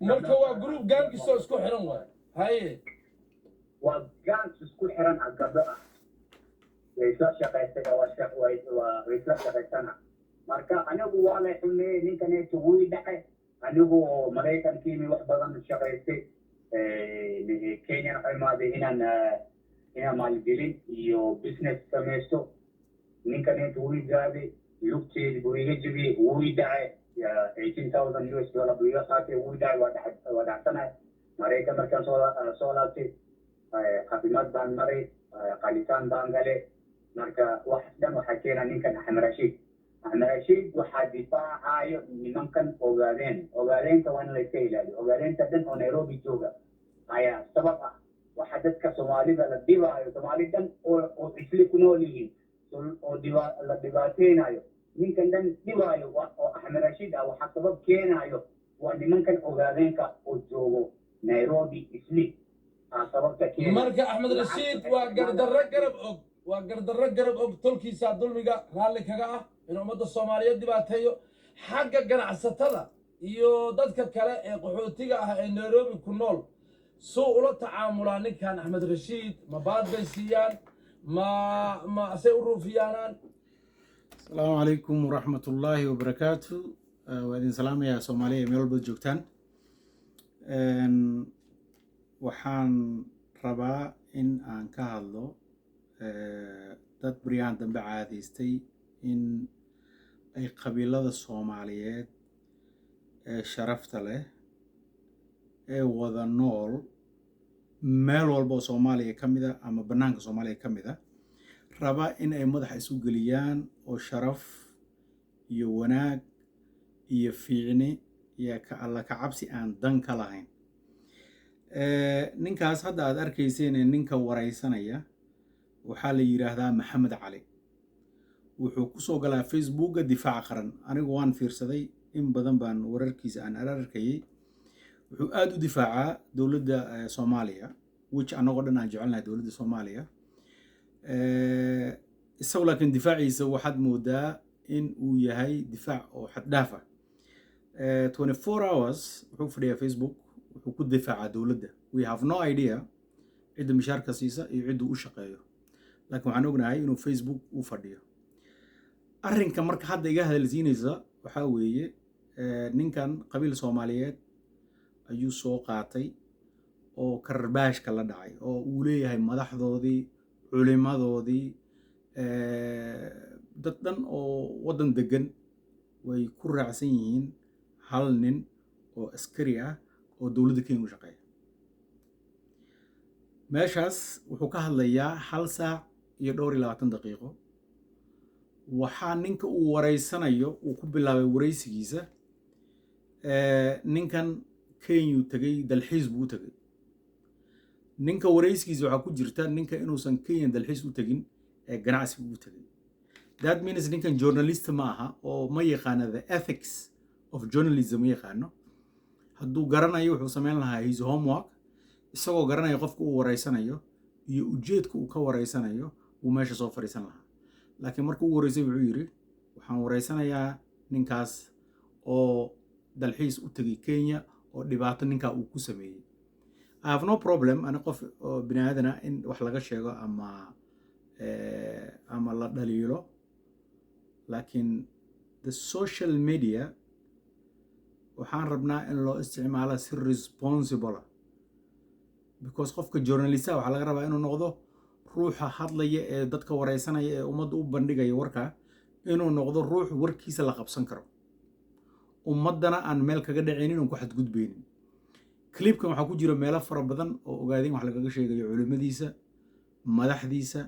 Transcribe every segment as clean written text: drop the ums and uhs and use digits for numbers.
Marka waa group gangs oo isku xiran waay, haye. Waa gangs isku xiran ah, gabdho ah, way isla shaqaysay, way isla shaqaysana. Marka anigu waa lay xumeeyey, ninkaneeto wuu i dhacay. Anigu oo Maraykankiimi wax badan shaqaystay, Kenyana waxaa imaaday inaan maalgelin iyo business samaysto. Ninkaneeto wuu i gaaday, lugteedi buu iga jebiyey, wuu i dhacay, $18,000 buu iga qaatay, wuu i dhacay, waa dhacsanahay. Maraykan markaan soo laabtay, caafimaad baan maray, qalitaan baan galay. Marka wax dhan waxaa keena ninkan Axmed Rashiid. Axmed Rashiid waxaa difaacayo nimankan Ogaadeen. Ogaadeenka waa in layska ilaaliyo. Ogaadeenta dhan oo Nairobi jooga ayaa sabab ah waxa dadka Soomaalida la dhibaayo. Soomaali dhan oo Isli ku nool yihiin oo la dhibaateynayo, ninkan dhan dhibaayo oo Axmed Rashiid ah, waxaa sabab keenayo waa nimankan Ogaadeenka oo joogo Nairobi Isli aa sababta keena. Marka Axmed Rashiid waa gardarro garab og, waa gardarro garab og. Tolkiisaa dulmiga raalli kaga ah inuu ummadda Soomaaliyeed dhibaateeyo. Xagga ganacsatada iyo dadka kale ee qaxootiga ah ee Nairobi ku nool suu ula tacaamulaa ninkan Axmed Rashiid? Ma baad bay siiyaan? Ma say u ruufiyaanaan? Asalaamu calaykum waraxmatullaahi wabarakaatu. Waa idin salaamayaa Soomaaliya meel walbaad joogtaan. Waxaan rabaa in aan ka hadlo dad baryahan dambe caadaystay in ay qabiilada Soomaaliyeed ee sharafta leh ee wada nool meel walba oo Soomaaliya ka mid a ama bannaanka Soomaaliya ka mid a raba in ay madaxa isu geliyaan oo sharaf iyo wanaag iyo fiicni iyo ka Alla ka cabsi aan dan ka lahayn. Ninkaas hadda aad arkayseen ee ninka waraysanaya waxaa la yidhaahdaa Maxamed Cali. Wuxuu kusoo galaa Facebooka Difaaca Qaran. Anigu waan fiirsaday, in badan baan wararkiisa aan ararkayay. Wuxuu aada u difaacaa dowladda Soomaaliya, which annagoo dhan aan jecelnahay dowladda Soomaaliya. Isagu laakiin difaaciisa waxaad moodaa in uu yahay difaac oo xaddhaaf ah. 24 hours wuxuu fadhiyaa Facebook, wuxuu ku difaacaa dowladda. We have no idea cidda mishaarka siisa iyo cidduu u shaqeeyo, laakiin waxaan ognahay inuu Facebook u fadhiyo. Arrinka marka hadda iga hadalsiinaysa waxaa weeye, ninkan qabiil Soomaaliyeed ayuu soo qaatay oo karbaashka la dhacay oo uu leeyahay madaxdoodii, culimadoodii, dad dhan oo waddan degan way ku raacsan yihiin hal nin oo askari ah oo dowladda Kenya u shaqeeya. Meeshaas wuxuu ka hadlayaa hal saac iyo dhowr iyo labaatan daqiiqo. Waxaa ninka uu wareysanayo uu ku bilaabay wareysigiisa, ninkan Kenyuu tegey, dalxiis buu u tegey. Ninka wareysigiisa waxaa ku jirta ninka inuusan Kenya dalxiis u tegin ee ganacsi u tegey. That means ninkan journalist ma aha oo ma yaqaano the ethics of journalism, ma yaqaano. Hadduu garanayo, wuxuu samayn lahaa his homework. Isagoo garanaya qofka uu wareysanayo iyo ujeedka uu ka wareysanayo, wuu meesha soo fadhiisan lahaa. Laakiin marka uu wareysay wuxuu yidhi, "Waxaan wareysanayaa ninkaas oo dalxiis u tegay Kenya oo dhibaato ninkaa uu ku sameeyey." I have no problem ani qof oo bini aadana in wax laga sheego ama la dhaliilo, laakiin the social media waxaan rabnaa in loo isticmaalo si responsible, because qofka journalistaha waxaa laga rabaa inuu noqdo ruuxa hadlaya ee dadka wareysanaya ee ummadda u bandhigaya warka, inuu noqdo ruux warkiisa la qabsan karo, ummaddana aan meel kaga dhacaynin oon ku xadgudbaynin. Clipkan waxaa ku jira meelo fara badan oo Ogaadeen wax lagaga sheegayo, culimmadiisa, madaxdiisa,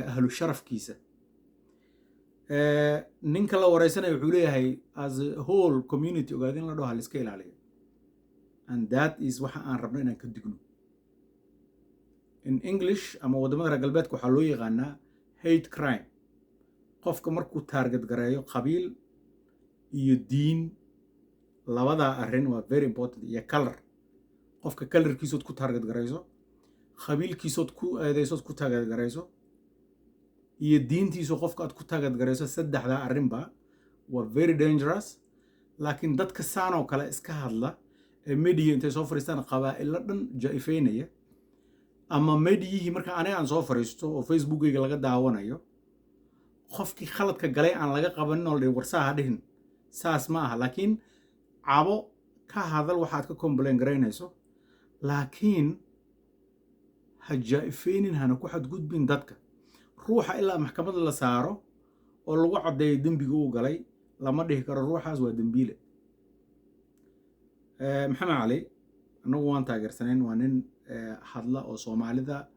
ahlu sharafkiisa. Ninka la wareysanaya wuxuu leeyahay, as a whole community Ogaadeen la dhaho ha la iska ilaaliyo. And that is waxa aan rabno inaan ka digno. In English ama waddamada reer galbeedka waxaa loo yaqaanaa hate crime. Qofka markuu target gareeyo qabiil iyo diin, labadaa arrin waa very important, iyo color. Qofka colorkiisood ku target garayso, qabiilkiisood ku eedeysood ku target garayso, iyo diintiisu qofka aad ku target garayso, saddexdaa arrinba waa very dangerous. Laakiin dadka saan oo kale iska hadla Ee media intay soo fariistaan qabaa'ilo dhan jaa-ifeynaya, ama mediyihii marka aniga aan soo fariisto oo Facebookayga laga daawanayo, qofkii khaladka galay aan laga qabanin oo la dhihin, "Warsaa ha dhihin, saas ma aha." Laakiin cabo ka hadal waxaad ka complain garaynayso, laakiin ha jaa-ifeynin, hana ku xadgudbin dadka. Ruuxa ilaa maxkamad la saaro oo lagu caddeeyo dembiga uu galay, lama dhihi karo ruuxaas waa dembiile. Maxamed Cali annagu waan taageersanayn. Waa nin hadla oo Soomaalida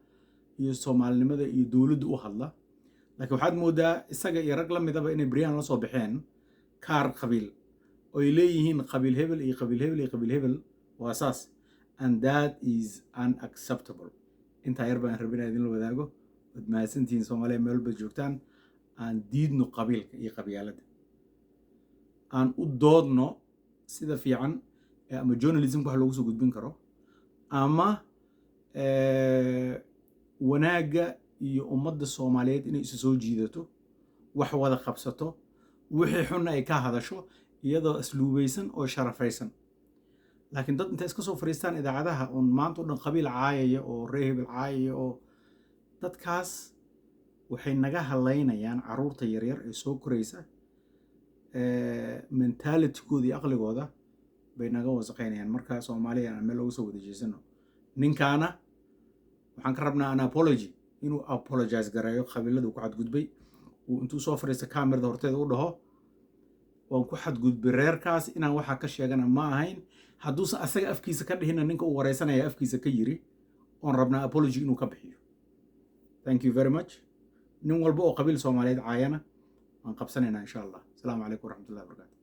iyo Soomaalinimada iyo dowladda u hadla, laakiin waxaad moodaa isaga iyo rag la midaba inay beryahan la soo baxeen kaar qabiil oo ay leeyihiin qabiil hebel iyo qabiil hebel iyo qabiil hebel waa saas, and that is unacceptable. Intaa yar baan rabin idinla wadaago. Waad mahadsantihiin. Soomaaliya meel walba joogtaan, aan diidno qabiilka iyo qabyaaladda, aan u doodno sida fiican ama journalismka wax loogu soo gudbin karo ama wanaagga iyo ummadda Soomaaliyeed inay isu soo jiidato, wax wada qabsato, wixii xunna ay ka hadasho iyadoo asluubaysan oo sharafaysan. Laakiin dad intay iska soo fariistaan idaacadaha oon maanta o dhan qabiil caayaya oo reer hebel caayaya, oo dadkaas waxay naga hadlaynayaan carruurta yaryar ee soo koraysa, mentalitygooda iyo aqligooda bay naga wasaqaynayaan. Marka Soomaaliya aan meel looga soo wada jeesano. Ninkaana waxaan ka rabnaa an apology, inuu apologize gareeyo qabiilada uu ku xadgudbay, uu intuu soo fadhiista kamerada horteeda u dhaho, "Waan ku xadgudbay reerkaas, inaan waxaa ka sheegana ma ahayn." Hadduusan asaga afkiisa ka dhihina, ninka uu wareysanaya afkiisa ka yiri oon rabnaa apology inuu ka bixiyo. Thank you very much. Nin walba oo qabiil Soomaaliyeed caayana waan qabsanaynaa, insha Allah. Asalaamu calaykum waraxmatullahi wabarakatu.